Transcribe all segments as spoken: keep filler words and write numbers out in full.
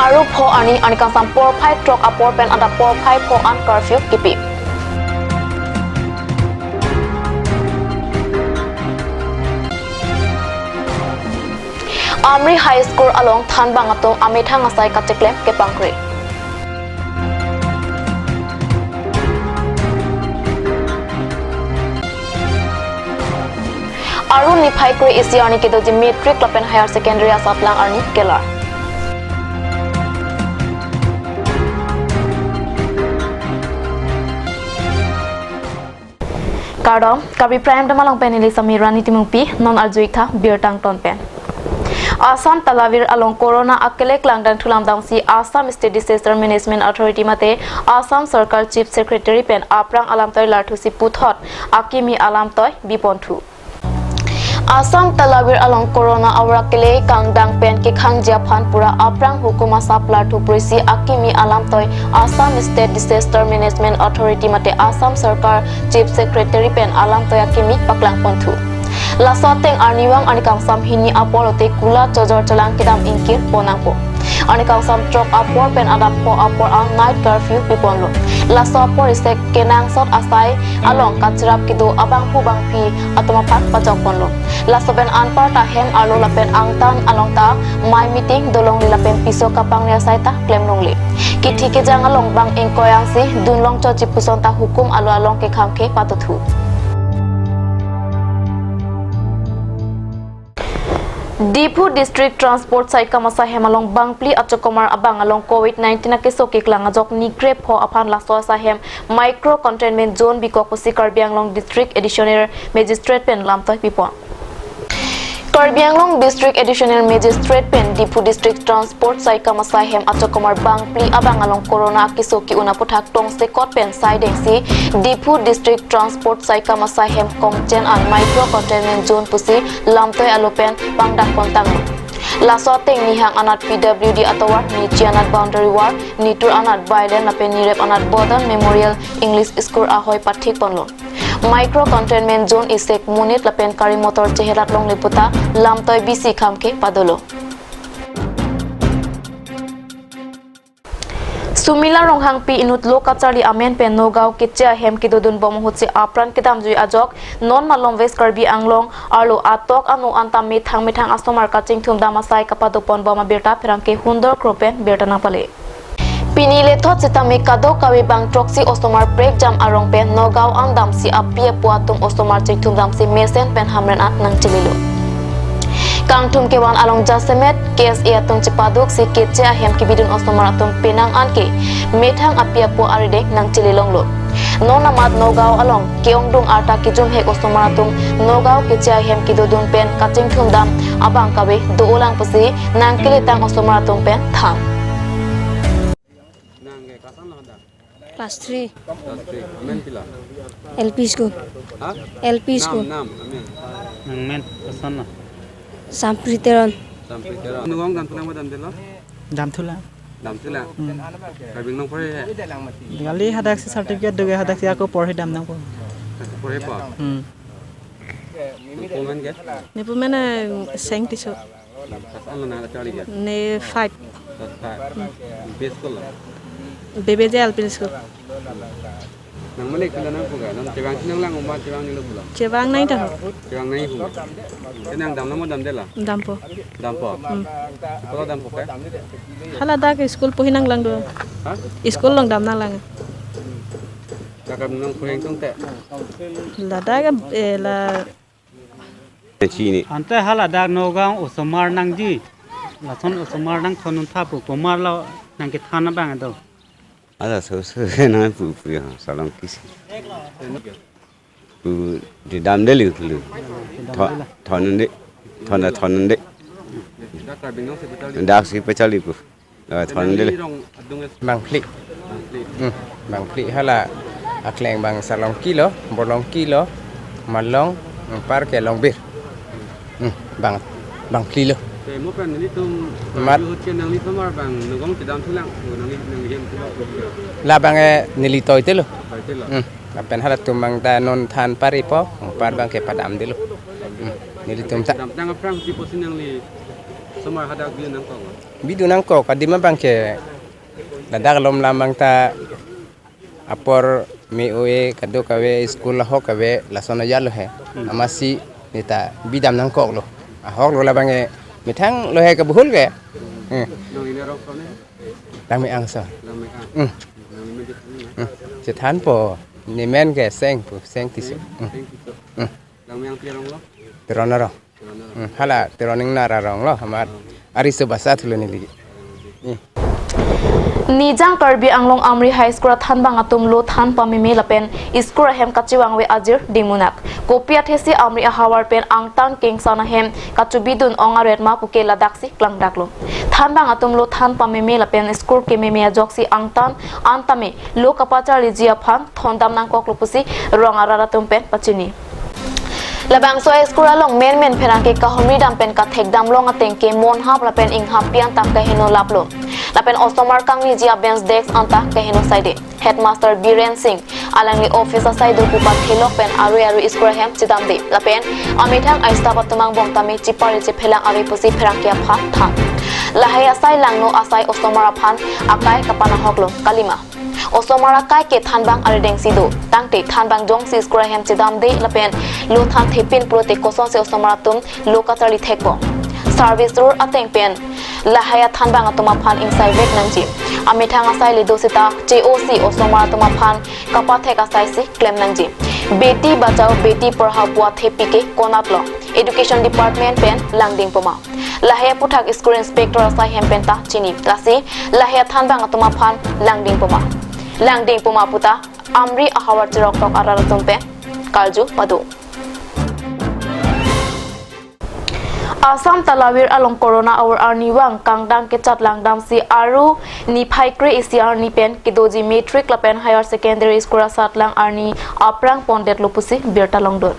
Pharo pho arni, arni kangsam porphai throk apor pen adap porphai pho an curfew kipi. Amri High School along thanbang atum amethang asai kacheklem kepangkre. Arni niphai kre isi arni kedoji matric lapen higher secondary asaplang arni kelar. Kardom, Karbi Prime Time along pen neli Samirani Timungpi, non arju-ik tha birta angton pen. Assam Talavir along corona akele klangdang thulam damsi Assam State Disaster Management Authority mate Assam Sarkar Chief Secretary pen aphrang alamtoi larthusi puthot akimi alamtoi bipon thu. Assam Talavir along corona aura kele kangdang pen kekhangji aphan pura aphrang hukum asap larthu purisi akimi alamtoi Assam State Disaster Management Authority mate Assam Sarkar Chief Secretary pen alamtoi akimi paklangpon thu. Laso ateng arnivang arni kangsam hini apor lote kula chojor cholang kedam ingkir pon nangpo. Arni kangsam throk apor pen adap pho apor an night curfew piponlo. Laso apor isi kenangsot asai along kachirap kedo abangphu bangphi atum aphan pachokponlo. Laso pen anparta hem arlo lapen angtan along ta mei meeting, dolongle lapen piso kapangri asai ta klemlongle. Kithi kejang along bang ingkoi ansi dunlong choji puson ta hukum alo along kekhang ke patuthu. Diphu District Transport Saikam asai hem along bangphli achokomar abang along covid nineteen akeso keklang ajok ni krepho aphan laso asai hem micro containment zone bikok pusi Karbi Anglong District Additional Magistrate pen lamtoi pipon. Karbi Anglong District Additional Magistrate pen Diphu District Transport Saikam asai hem achokomar bangphli abang along corona akeso ki-un aputhak tongsekot pen saidengsi Diphu District Transport Saikam asai hem komchen an micro containment zone pusi lamtoi alo pen pangdakpon tanglo. Laso ateng nihang anat P W D atovar, nichi anat Boundary Wall, nitur anat Bailen lapen nirep anat Bodan Memorial English School ahoi pathikponlo. Micro containment zone isek monit lapen kari motor chehelat longle puta lamtoi bisi kham ke padolo. Sumila Ronghangpi inut lo kacharli amen pen Nagaon keche ahem kedodun bom ahutsi apran kedamjui ajok non malom West Karbi Anglong arlo atok ano anta methang methang asomar kachingthum dam asai kapadopon bom abirta pherangke Hundor Kro pen birta nangpale. Pini lethot sitame kadokave bang throksi osomar prekjam arong pen Nagaon an damsi api apo atum osomar chingthum damsi mesen pen hamren an nangchelilo. Kangthum kevan along jasemet K S A atum chepaduksi keche ahem kebidun osomar atum penang anke methang api apo arideng nangchelilonglo. Non amat Nagaon along ke-ongdung arta kejumhek osomar atum Nagaon keche ahem kedodun pen kachingthum dam abang kave do-olang pusi nangkeletang osomar atum pen than. Nang ke kelas an lo dak? Class three. Class three. Amen pila? L P school. Ha? L P school. Nam, nam, amen. Nang men, kelas an lo? Sampri Teron. Sampri Teron. Nagaon damthulang ma damdelo? Damthulang. Damthulang. Hmm. Karbi Anglong porhe he? Kali hadaksi certificate doge, hadaksi ako porhe dam nangpo. Porhepo? Hmm. Nepo amen ke? Nepo amen, eh, Seng Tisso. Kelas an lo nang kacharli ke? Ne five. Kelas five. Hmm. Best school lo? B B J L P school. Nang malik pila nangpu ke? Nang chevangsi nanglang ma chevang nilo pulo? Chevang nangji ta ho. Chevang nangji pu. Te nang damnang ma damdelo? Dampo. Dampo? Hmm. Kola dampo ke? Hala dak school puhi nanglang do. Ha? School along dam nanglang. Dak kam nang pureng tong te. Ladak, eh, la Chini. Ante hala dak Nagaon osomar nangji. Lason osomar nangthondun tha pu komarlo nangkethan abang do. Ada so so nangpu pu ya salong kisi. Pu di damdelo kulu. Tho-, thondunde. Thonda thondunde. Daksi pacharli pu. Eh, thondelo. Bangphli. Hmm, bangphli hala akleng bang Salongki lo, Borlongki lo, Malong, hmm, anparke Longbir. Hmm, bang, bangphli lo. Te mo pen nelitum mat. Ahut ke nangli osomar bang Nagaon kedamthulang, nangli, nangli hem tu. Labang, eh, neli toite lo. Toite lo. Hmm, lapen halatum bang ta non than paripo, anpar bang kepadamdelo. Hmm, nelitum ta. Damtang aphrang si pusi nangli Osomar hadak bidun nangkok lo? Bidun nangkok, adim abang ke ladak alom lam abang ta apor me-o-e, kadokave school ahok ave, lason ajat lo he. Hmm. Amatsi neta bidam nangkok lo. Ahok lo labang ke, methang lo he kebehul ke. Hmm. Nang ini rok kone? Langme-ang so. Langme-ang. Hmm. Langme-ang di kami, ya? Hmm. Chethanpo, nemen ke Seng pu, Seng Tisso. Seng, Hmm. Seng Tisso. Hmm. Langme-ang pi arong lo? Teron arong. Teron arong. Hmm. Hala Teron Ingnar arong lo, amat. Hmm. Ari so basa thulo neli. Hmm. Nijang Karbi Anglong Amri High School athanbang atum lo than pameme lapen school ahem kachevangve ajir dingmunak. Kopi athesi Amri ahavar pen angtan kengsan ahem kachobidun ong aret ma puke ladaksi klangdaklo. Thanbang atum lo than pameme lapen school kememe ajoksi angtan an tame lo kapacharliji aphan thondam nangkoklo pusi rong arat atum pen pachini. Labangso a-school along menmen pherangke kahumri dam pen kathek damlong ateng ke monhap lapen inghap pian ta kaheno laplo. Lapen osomar kangniji a-bench desk anta kaheno saide. Headmaster Biren Singh, alangli office asai do pu pathelok pen arui arui school ahem chedamde. Lapen amethang a-staff atum angbong tame chipari chephelang ave pusi pherangke aphan than. Lahai asai langno asai osomar aphan akai kapanahoklo kalima. Osomar akai ke thanbang arideng si do. Tangte thanbang jongsi school ahem chedamde lapen lo than thepin pulote kosonsi osomar atum lo kacharli thekpo. Service road ateng pen lahai athanbang atum aphan ingsaivek nangji. Amethang asai le do seta che-osi osomar atum aphan kapathek asai si klem nangji. Beti Bachao Beti Padhao pu athepi ke konatlo? Education Department pen langding poma? Lahai aputhak school inspector asai hem pen ta chini. Lasi lahai athanbang atum aphan langding poma? Langding poma puta Amri ahavar cheroktok arat atum pen karju pado. Assam Talabir along corona aur arnivang kangdang kechat langdamsi Aru niphai kre-isi arni pen kedoji matric lapen higher secondary school asatlang arni aphrang pondetlo pusi birta longdun.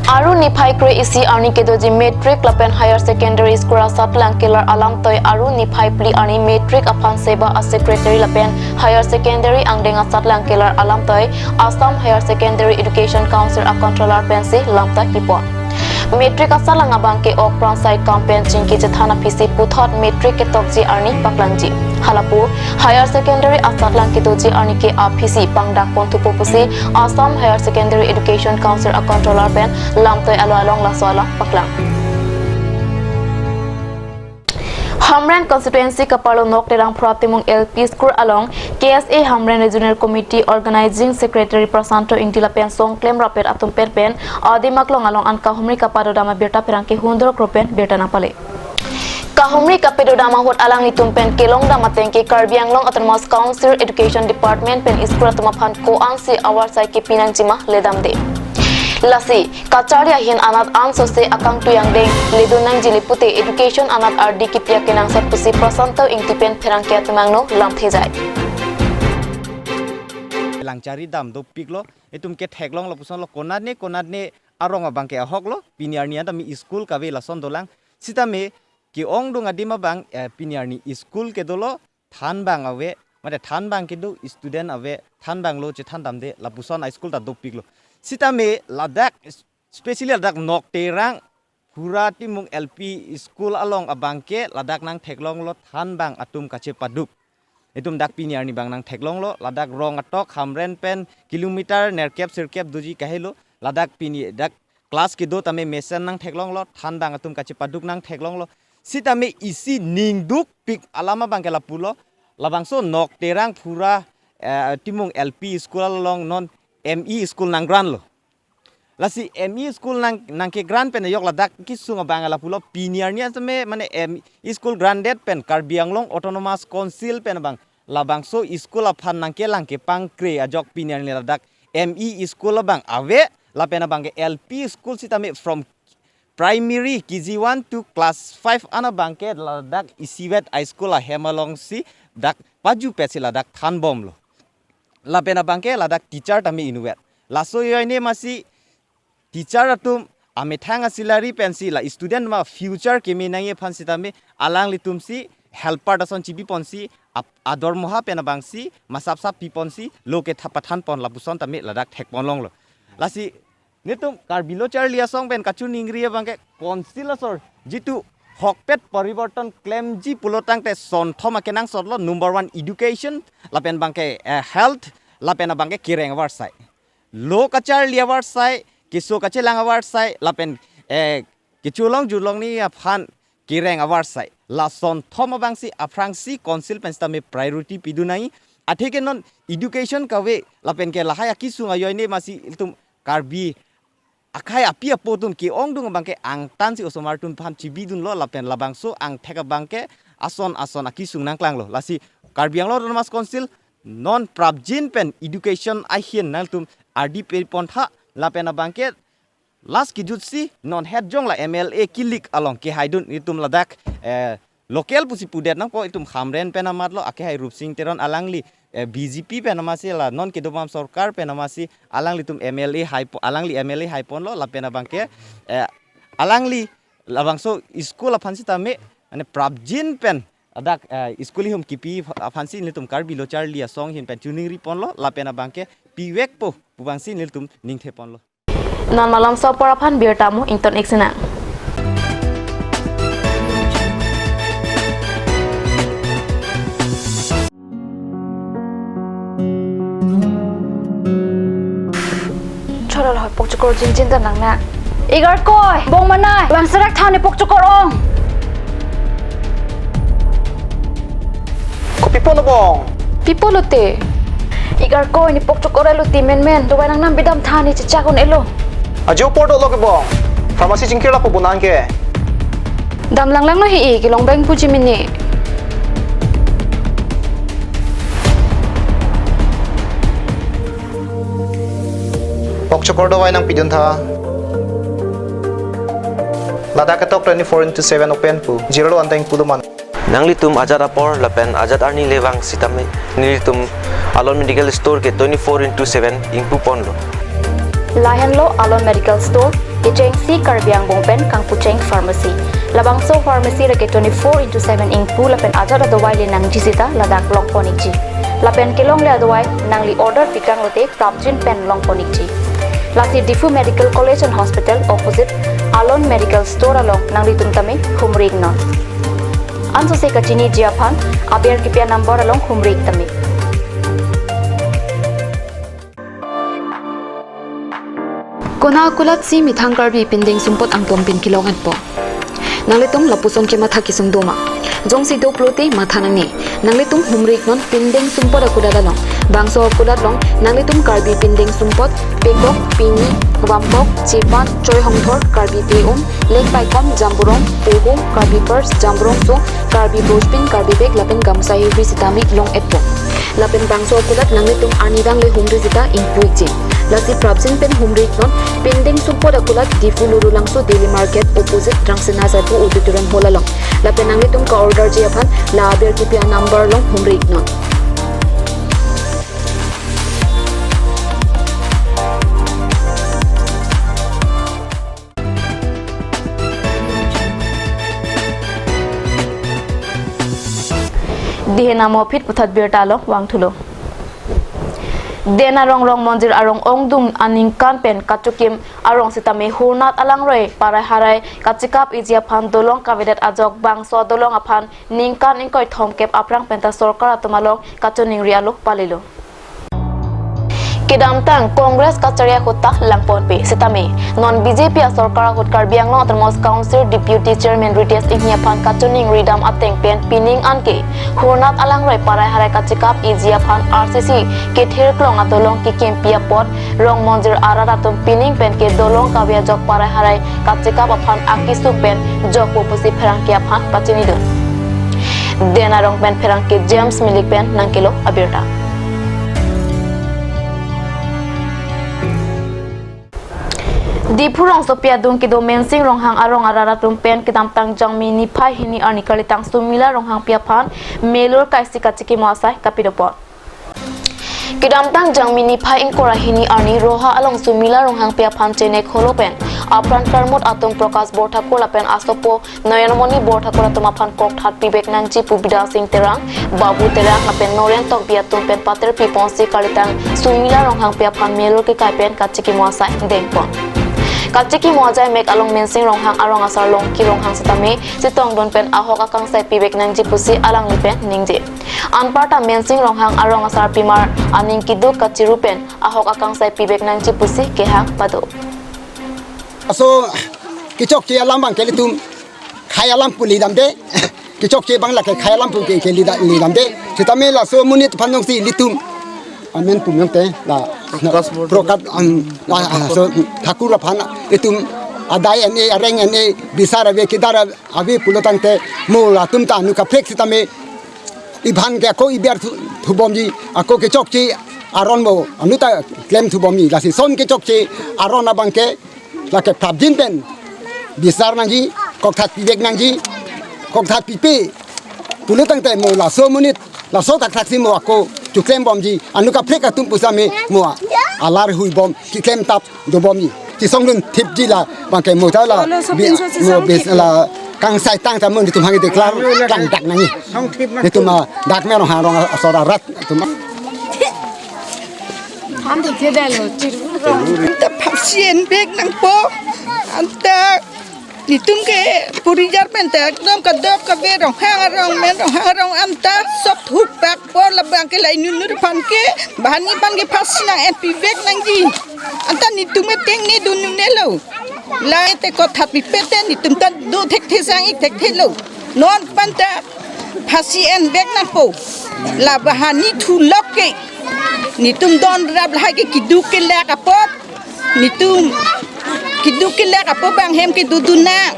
Aru niphai kre-isi arni kedoji matric lapen higher secondary school asatlang kelar alamtoi Aru niphai phli arni matric aphan seba a-secretary lapen higher secondary angdeng asatlang kelar alamtoi Assam Higher Secondary Education Council a-controller pensi lamtoi pipon. Matric asatlang abang ke ok pran sai kam pen chingki chethan aphisi puthot matric ketokji arni paklangji. Halapu higher secondary asatlang kedoji arni ke aphisi pangdak ponthupo pusi Assam Higher Secondary Education Council a-controller pen lamtoi alo along laso alam paklang. Hamren constituency kaparlo Nokterang Phura Timung L P School along K S A Hamren Regional Committee Organizing Secretary Prasanto Ingti lapen songklem rapet atum pen pen adim aklong along an kahumri kapadodam abirta pherangke hundor kro pen birta nangpale. Kahumri kapadodam ahut alanglitum pen kelongdam ateng ke Karbi Anglong Autonomous Council Education Department pen school atum aphan ko-ansi avarsai kepi nangjima ledamde. Lasi kacharli ahin anat ansose akangtui angdeng ledun nangji le pute education anat ardi kipi akenangsot pusi Prasanto Ingti pen pherangke atum angno lamthe jai. Langchari dam dopiklo, itum ke theklong lapuson lo, konatne konatne arong abang ke ahok lo, pini arni an tame school kave lason dolang. Sitame ke-ongdung adim abang, eh, pini arni school kedolo, thanbang ave, mate thanbang kedo student ave, thanbang lo chethan damde, lapuson a-school ta dopiklo. Sitame ladak, specially ladak Nokterang Phura Timung L P School along abang ke ladak nangtheklonglo thanbang atum kachepaduk. Itum dak pini arni abang nangtheklonglo, ladak rong atok Hamren pen kilometer nerkep sirkep doji kahelo, ladak pini dak class kedo tame mesen nangtheklonglo, thanbang atum kachepaduk nangtheklonglo. Sitame isi ningdukpik alam abang ke lapulo, labangso Nokterang Phura, eh, Timung L P School along non M E school nanggranlo. Lasi M E school nang, nangkegran pen ajok ladak kesung abang lapulo, pini arni an tame mane M E school grandet pen Karbi Anglong Autonomous Council pen abang labangso school aphan nangkelang kepangkre ajok pini arni ladak M E school abang ave, lapen abang ke L P school sitame from primary K G one to class five an abang ke ladak isivet a-school ahem alongsi dak pajupetsi ladak thanbomlo. Lapen abang ke ladak teacher tame inutvet. Laso ajoine masi teacher atum amethang a-salary pensi la student ma future keme nangji aphan sitame alanglitumsi helper ta ason chibiponsi ap-, adormoha pen abangsi masap sap piponsi lo ke thap pathanpon lapuson tame ladak thekponlonglo. Lasi netum Karbi Lo Charli Asong pen kachiningri abang ke council asor jitu hokpet poriborton klemji pulo tangte sonthom akenangsot lo, number one education, lapen abangke, eh, health, lapen abangke kereng avarsai. Lo kacharli avarsai, keso kachelang avarsai, lapen, eh, kecholong julongni aphan kereng avarsai. La sonthom abangsi aphrangsi council pen sitame priority pidun nangji. Atheke non education kave lapen ke lahai akesung ajoine masi ilitum Karbi akhei api apo atum ke-ongdung abangke angtansi osomar atum aphan chibidunlo lapen labangso angthek abangke ason ason akesung nangklanglo. Lasi Karbi Anglong Autonomous Council non prapjin pen education ahin nangtum ardi pepontha lapen abangke last kejutsi non hetjong la M L A kilik along kehaidun itum ladak, eh, local pusi pudet nangpo, itum Hamren pen amatlo, akehai Rupsing Teron alangli, eh, B J P pen amatsi la non kedobam sorkar pen amatsi alanglitum M L A haipo, alangli M L A haiponlo lapen abangke, eh, alangli labangso school aphan sitame, mane prapjin pen ladak, eh, school ihum kipi aphansi nelitum Karbi Lo Charli Asong ahin pen choningriponlo lapen abangke pivekpo pu abangsi nelitum ningtheponlo. Non malomso apor aphan birta mo ington-ik sinang. Chorol hoi pokchokor jinjin ta nang na. Igarkoi, bong manai, bang serak thani pokchokor ong. Kopi pulo bong? Pi pulote? Igarkoi, ne pokchokor elo ti menmen, dovai nangnam bidam thani chechak un-elo. Ajo apor dolo ke bong. Pharmacy chingkir lapu bonang ke. Dam langlanglo he-i, kelong beng puji mini. Pokchokor dovai nangpidun tha. Ladak ketok twenty-four into seven open pu. Jirlo anteng pulo man. Nanglitum ajat apor lapen ajat arni le vang sitame nelitum Alon Medical Store ke twenty-four into seven ingpuponlo. Lahenlo Alon Medical Store, kechengsi Karbi angbong pen kangpucheng pharmacy. Labangso pharmacy lake twenty-four into seven ingpu lapen ajat adovai le nangji sita ladak longpon-ikji. Lapen kelongle adovai nangli order pikanglote prapjin pen longpon-ikji. Lasi Diphu Medical College and Hospital opposite Alon Medical Store along nanglitum tame humri-iknon. Ansose kachiniji aphan aber kipi anumber along humri-ik tame. Konat akulatsi methang Karbi pindeng sumpot angpon pen kelong-etpo. Nanglitum lapuson kematha kesung doma. Jongsi do pulote matha nangne. Nanglitum humri-iknon pindeng sumpot akulat along. Bangso akulat along nanglitum Karbi pindeng sumpot, pekok, pini, vampok, chepan, choi hongthor, Karbi pe-um, leng paikom, jamburong, pohum, Karbi purse, jamburong so, Karbi bospin, Karbi bag lapen gamsa hirvi sitame long-etpo. Lapen bangso akulat nanglitum arnidang le humri sita ingpu-ikji. Lasi prapjin pen humri-iknon, pindeng sumpot akulat Diphu Lurulangso Daily Market opposite Rangsina Sabu Auditorium Hall along. Lapen nanglitum ka-orderji aphan la aber kipi anumber along humri-iknon. Dihena mo aphi puthot birta along vangthulo. Den arong Rong Monjir arong ongdung aningkan pen kachokim arong sitame hurnat alangroi parai harai kachekap-ikji aphan dolong kavedet ajok bangso dolong aphan ningkan ingkoi thomkep aphrang penta sorkar atum along kachoningri alo palilo. Kedamtang Congress kachari ahut ta langponpe sitame non B J P asorkar ahut Karbi Anglong Autonomous Council Deputy Chairman Ritesh Enghi aphan kachoningri dam ateng pen pining anke hurnat alangroi parai harai kachekap-ikji aphan R C C kethirklong adolong kekimpi apot Rong Monjir arat atum pining pen ke dolong kave ajok parai harai kachekap aphan akesung pen jokpo pusi pherangke aphan pachinidun. Den arong pen pherangke James Milik pen nangkelo abirta. Diphu rongsopi adung kedo Mensing Ronghang arong arat atum pen kedamtang Jangmi niphai hini arni kalitang Sumila Ronghangpi aphan melur kaisi kachikimo asai kapidopot. Kedamtang Jangmi niphai ingkoi ra hini arni Roha along Sumila Ronghangpi aphan chenek holo pen apran karmut atum Prakash Borthakur lapen asopo Noyonmoni Borthakur atum aphan kokthat pibek nangji pu Bidya Sing Terang, Babu Terang lapen Noren Tokbi atum pen pater piponsi kalitang Sumila Ronghangpi aphan melur kekai pen kachikimo asai dengpon. Kachekimo ajaimek along Mensing Ronghang arong asar Longki Ronghang sitame chetongdun pen ahok akangsai pivek nangji pusi alangli pen ningje. Anparta Mensing Ronghang arong asarpimar aning keduk kachiru pen ahok akangsai pivek nangji pusi kehang pado. Laso kechokche alam abangke ilitum khei alam pu lidamde. Kechokche abang lake khei alam pu ke, ke lida-, lidamde. Sitame laso amonit aphan jongsi ilitum amen pu mengte la, na, Prakash Border. Prakash, um, la, ah, so, Thakur aphan ilitum adai ane, areng ane, bisar ave, kedar ave pulo tangte mo latum ta anu kaprek sitame iphan ke ako iber thu, thubomji, ako kechokche aron mo anu ta klem thubomji. Lasi son kechokche aron abangke lake prapjin pen bisar nangji, kokthat pivek nangji, kokthat pipe pulo tangte mo laso amonit, laso thakthak si mo ako chuklem bomji, anu kaprek atum pusitame mo alar huibom, keklem tap dobomji. Chesongdun thipji la abangke mo ta la, Solo so bi-, pinso mo chesong bis thip. La kangsai tang ta mo netum hang declare kangdak nangji. Song thip na. Netum adak me Ronghang arong asor arat netum. Anta phasi envek nangpo. Anta netum ke purijar pen ta ekdom kadokave Ronghang arong men Ronghang arong anta sop thupakpo, labangke la inut inut aphan ke, banghini aphan ke phasi nang-en pivek nangji. Anta netum eteng ne dun un'elo. La ete kokthat pipe te netum ta do thekthe sang-ik thekthelo. Non pen ta phasi envek nangpo. La banghini thulok ke netum don rap lahai ke keduk kelak apot. Netum keduk kelak apot bang hem kedodun nang.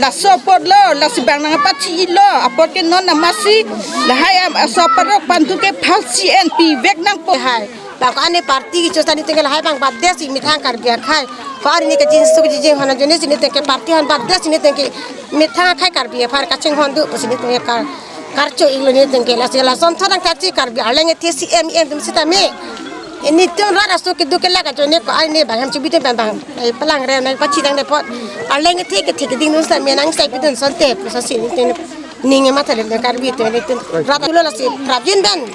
Laso apotlo, lasi bang nangpachilo apot ke non amatsi lahai am aso parok pantu ke phasi en pivek nangpo hai. Bang ko-an ne party kecho sani tengke lahai bang badet si methang Karbi akhai. Ko-an ne kachinghon suk jijeng hona jone sini tengke party hon badet sini tengke methang akhai Karbi aphan kachinghon do sini tengke kar-, karcho-iklo ne tengke lasi lason thorang kachi Karbi Arleng ethe C M E M atum sitame. Netum rat aso keduk kelak ajone ko-an ne bang hem chubit bang bang. Ai palang re nangpachidang depot. Arleng ethe kethe keding dun sitame nangsai pidun asonte pusi sini tengke ning matha le Karbi te netum rat pulo lasi prapjin pen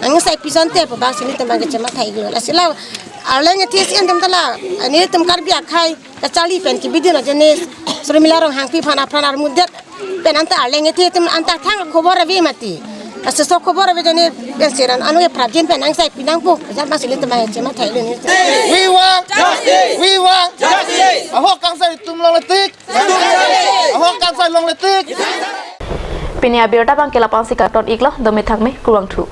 nangsai pi asonte pu bang sini tembang kechematha-iklo. Lasi la Arleng ethe C M atum ta la, netum Karbi akhai kacharli pen kebidun ajone Sharmila Ronghangpi aphan apran armudet pen anta Arleng ethe atum anta thang khobor ave mati. Lasi so khobor ave jone pen seran anu ke prapjin pen nangsai pi nangpo. Jan bang sini tembang kechematha-iklo ne. We want justice. We want justice. Ahok kangsai atum longle tik. Ahok kangsai longle tik. Pini abirta abangke la-an si karton-iklo, dome thakme, kurvangthu.